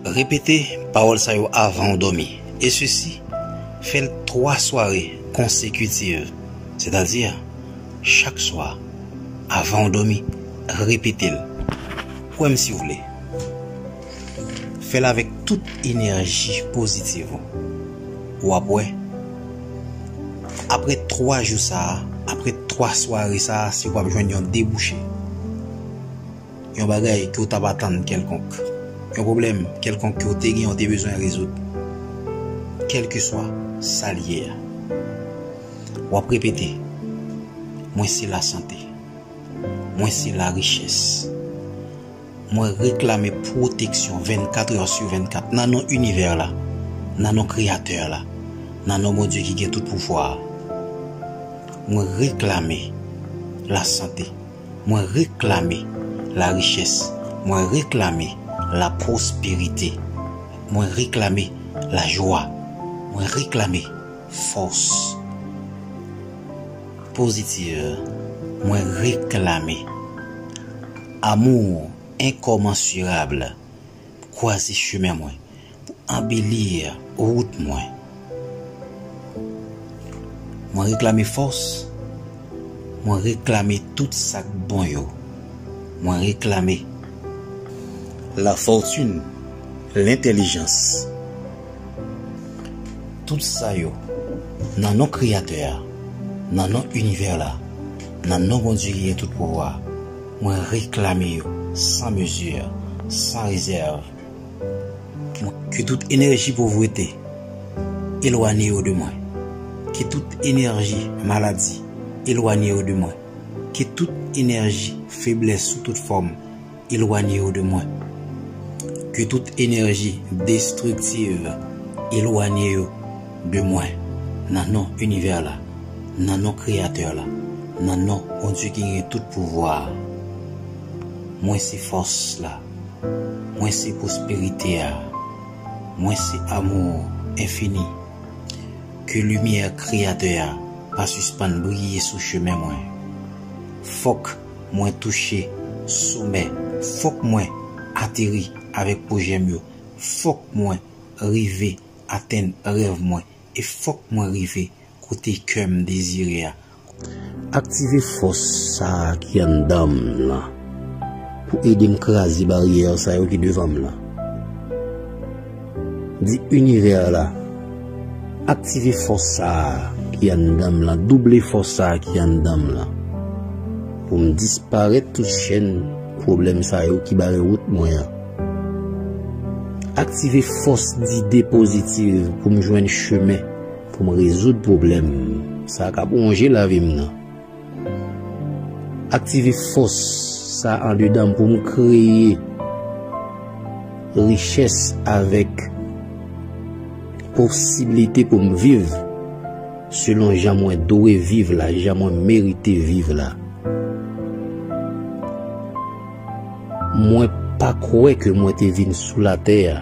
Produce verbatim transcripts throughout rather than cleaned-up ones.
Repete pawòl sa yo avan w dòmi, e sesi, fè l twa sware konsekitiv, sètadi chak swa, avan w dòmi, repete l. Kwè m si w vle. Fè l avèk tout enèji pozitiv ou. W ap wè, apre twa jou sa a, apre twa sware sa a, si w ap jwenn yon debouche, yon bagay ke w t ap atann kèlkonk, yon pwoblèm kèlkonk ke w te gen, w te bezwen rezoud, kèlkeswa sa l ye a, w ap repete, mwen se lasante, mwen se larichès. Mwen reklame pwoteksyon vennkat è sou vennkat nan non Inivè la, nan non Kreyatè la, nan non Bondye ki gen tout pouvwa a. Mwen reklame lasante. Mwen reklame larichès. Mwen reklame lapwosperite. Mwen reklame lajwa. Mwen reklame fòs pozitiv. Mwen reklame amou enkòmansirab kwaze chemen mwen, pou anbeli wout mwen. Mwen reklame fòs, mwen reklame tout sa k bon yo. Mwen reklame lafòtin, lentèlijans. Tout sa yo, nan non Kreyatè a, nan non Inivè la, nan non Bondye ki gen tout pouvwa, mwen reklame yo san mezi, san rezèv. Mwen, ke tout enèji povrete elwanye yo de mwen. Ke tout enèji maladi elwanye yo de mwen. Ke tout enèji feblès sou tout fòm elwanye yo de mwen. Ke tout enèji destriktiv elwanye yo de mwen. Nan non Inivè la, nan non Kreyatè la, nan non Bondye ki gen tout pouvwa a. Mwen se fòs la. Mwen se pwosperite a. Mwen se amou enfini. Ke limyè Kreyatè a pa sispann briye sou chemen mwen. Fòk mwen touche somè. Fòk mwen ateri avèk pwojè m yo. Fòk mwen rive atenn rèv mwen. E fòk mwen rive kote kè m dezire a. Aktive fòs sa a ki anndan m lan pou ede m kraze baryè sa yo ki devan m lan. Di Inivè la, aktive fòs sa a ki anndan m lan, double fòs sa a ki anndan m lan, pou m disparèt tout chèn pwoblèm sa yo ki bare wout mwen an. Aktive fòs dide pozitiv pou m jwenn chemen pou m rezoud pwoblèm sa k ap wonje lavi m nan. Aktive fòs sa andedan m pou m kreye richès avèk posiblite pou m viv selon jan mwen dwe viv la, jan mwen merite viv la. Mwen pa kwè ke mwen te vin sou latè a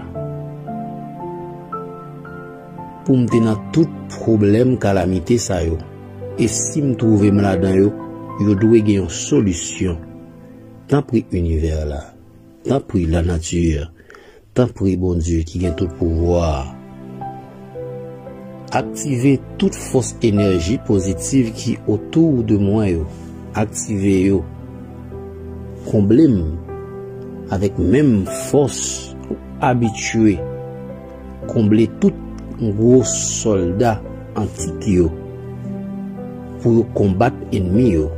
pou m te nan tout pwoblèm, kalamite sa yo. E si m twouve m ladan yo, yo dwe gen yon solisyon. Tanpri Inivè la, tanpri lanati, tanpri Bondye ki gen tout pouvwa a. Aktive tout fòs enèji pozitiv ki otou de mwen yo. Aktive yo. Konble m avèk menm fòs ou abitye konble tout gwo sòlda antik yo pou yo konbat ènmi yo.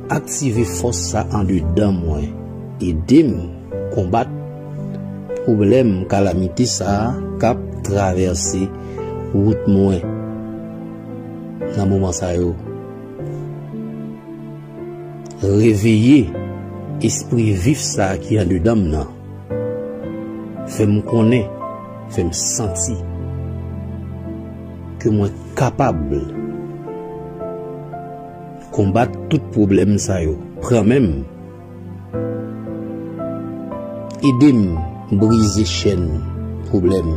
Aktive fòs sa andedan mwen. Ede m konbat pwoblèm, kalamite sa a k ap travèse wout mwen nan moman sa yo. Reveye espri vif sa a ki andedan m nan. Fè m konnen, fè m santi ke mwen kapab konbat tout pwoblèm sa yo. Pran men m. Ede m brize chèn pwoblèm.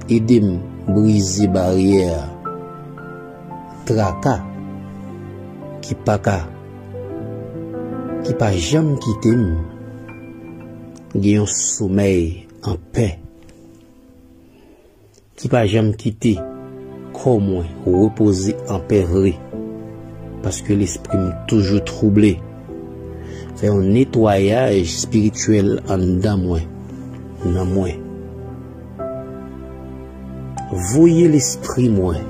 Ede m brize baryè traka ki pa ka, ki pa janm kite m gen yon somèy anpè ki pa janm kite kò mwen repoze anpè vre, paske lespri m toujou twouble. Fè yon netwayaj espirityèl anndan mwen, nan mwen. Voye lespri mwen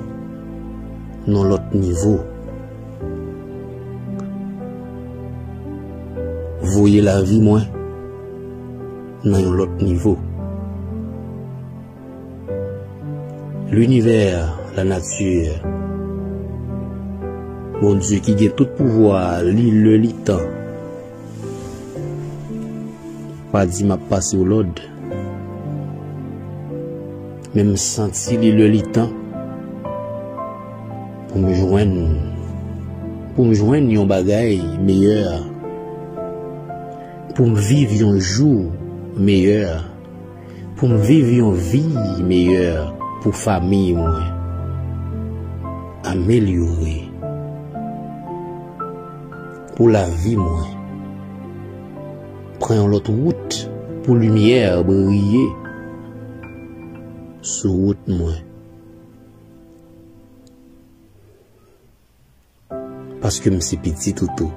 nan lòt nivo. Voye lavi mwen nan yon lòt nivo. Linivè, lanati, Bondye ki gen tout pouvwa, li lè, li tan. Pa di m ap pase w lòd. Men m santi li lè, li tan pou m jwenn, pou m jwenn yon bagay meyè, pou m viv yon jou meyè, pou m viv yon vi meyè pou fanmi mwen, amelyore pou lavi mwen. Pran yon lòt wout pou limyè briye sou wout mwen. Paske m se pitit ou tou.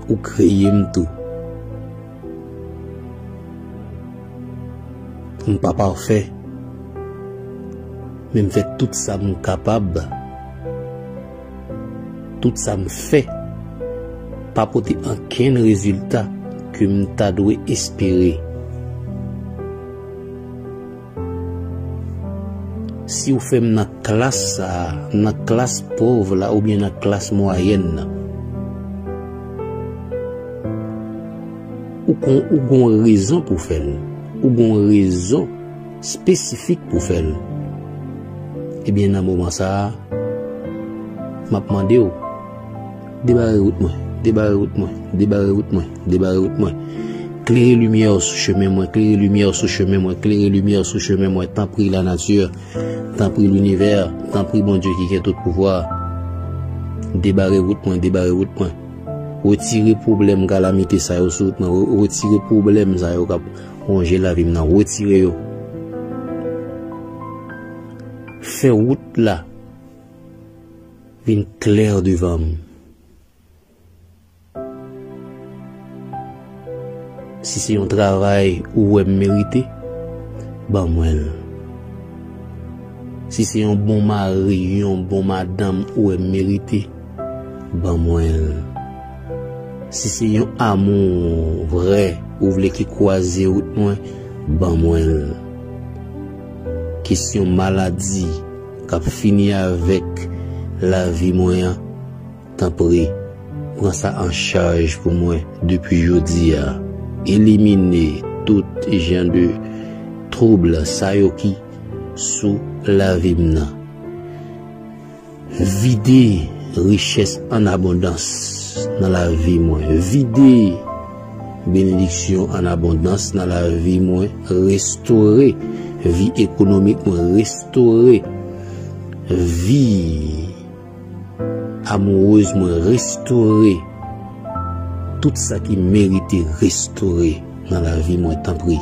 Ou kreye m tou. M pa pafè, men m fè tout sa m kapab. Tout sa m fè pa pote ankenn rezilta ke m ta dwe espere. Si w fè m nan klas sa a, nan klas pòv la oubyen nan klas mwayèn nan, ou gon, ou gon rezon pou fè l. Ou gon rezon espesifik pou fè l. Ebyen, nan moman sa a, m ap mande w, debare wout mwen, debare wout mwen, debare wout mwen, debare wout mwen. Klere limyè w sou chemen mwen, klere limyè w sou chemen mwen, klere limyè w sou chemen mwen, tanpri lanati, tanpri linivè, tanpri Bondye ki gen tout pouvwa. Debare wout mwen, debare wout mwen. Retire pwoblèm, kalamite sa yo sou wout mwen. Re-, retire pwoblèm sa yo k ap wonje lavi m nan. Retire yo. Fè wout la vin klè devan m. Si se yon travay ou wè m merite, ban mwen l. Si se yon bon mari, yon bon madanm ou wè m merite, ban mwen l. Si se yon amou vrè ou vle ki kwaze wout mwen, ban mwen l. Kesyon maladi k ap fini avèk lavi mwen an, tanpri, pran sa an chaj pou mwen depi jodi a. Elimine tout jan de twoub sa yo ki sou lavi m nan. Vide richès an abondans nan lavi mwen. Vide benediksyon an abondans nan lavi mwen. Restore vi ekonomik mwen. Restore vi amourèz mwen. Restore tout sa ki merite restore nan lavi mwen, tanpri.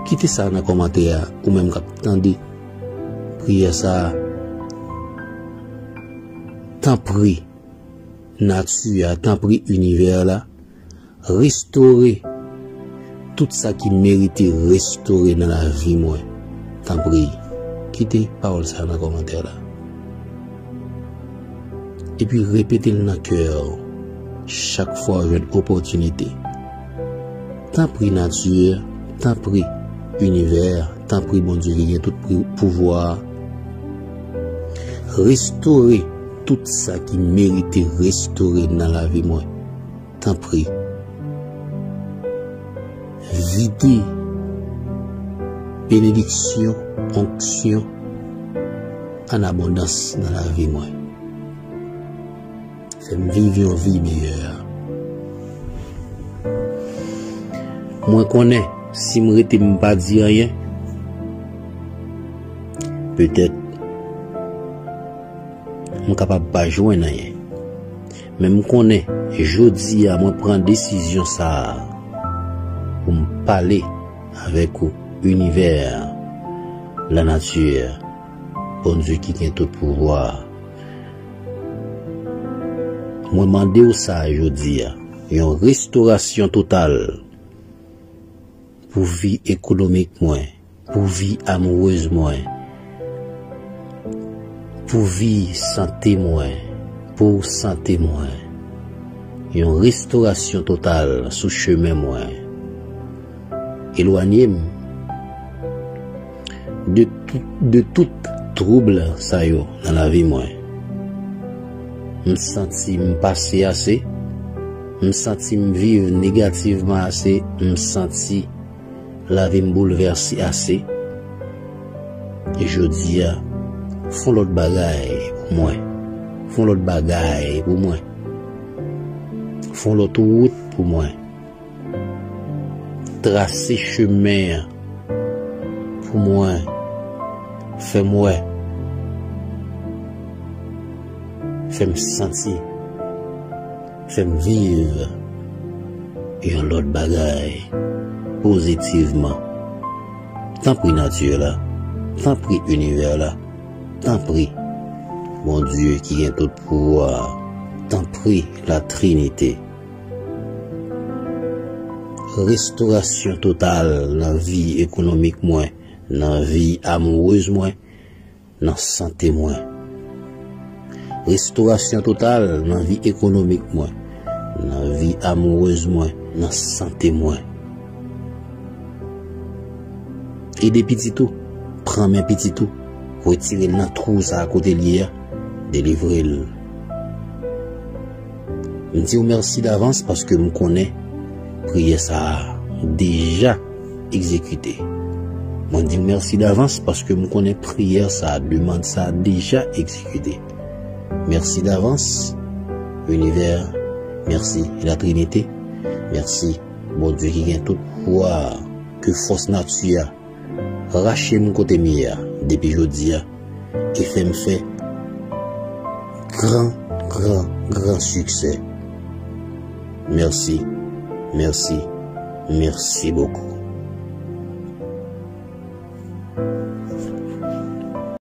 Kite sa nan kòmantè a, ou menm k ap tande priyè sa a. Tanpri, nati a, tanpri, inivè la, restore tout sa ki merite restore nan lavi mwen. Tanpri, kite pawòl sa a nan kòmantè la. Epi repete l nan kè w chak fwa w jwenn opòtinite. Tanpri, nati, tanpri, inivè, tanpri, Bondye ki gen tout pri-, pouvwa a, restore tout sa ki merite restore nan lavi mwen. Tanpri, vide benediksyon, onksyon an abondans nan lavi mwen. Fè m viv yon vi meyè. Mwen konnen si m rete m pa di anyen, petèt m kapab pa jwenn anyen. Men m konnen, jodi a, mwen pran desizyon sa a pou m pale avèk ou, inivè, lanati, Bondye ki gen tout pouvwa. Mwen mande w sa jodi a, yon restorasyon total pou vi ekonomik mwen, pou vi amourez mwen, pou vi sante mwen, pou sante mwen. Yon restorasyon total sou chemen mwen. Elwanye m de tout, de tout twoub sa yo nan lavi mwen. M santi m pase ase. M santi m viv negativman ase. M santi lavi m boulvèse ase. E jodi a, fè yon lòt bagay pou mwen. Fè yon lòt bagay pou mwen. Fè yon lòt wout pou mwen. Trase chemen an pou mwen. Fè m wè. Fè m santi. Fè m viv yon lòt bagay pozitivman. Tanpri nati la, tanpri inivè la, tanpri Bondye ki gen tout pouvwa, tanpri Latrinite. Restorasyon total nan vi ekonomik mwen, nan vi amourez mwen, nan sante mwen. Restorasyon total nan vi ekonomik mwen, nan vi amourez mwen, nan sante mwen. Ede pitit ou, pran men pitit ou, retire l nan twou sa a kote l ye a, delivre l. M di w mèsi davans paske m konnen priyè sa a deja egzekite. Mwen di w mèsi davans paske m konnen priyè sa a, demann sa a deja egzekite. Mèsi davans, inivè, mèsi, Latrinite, mèsi, Bondye ki gen tout pouvwa, ke fòs nati a rache m kote m ye a depi jodi a e fè m fè gran, gran, gran siksè. Mèsi, mèsi, mèsi bokou.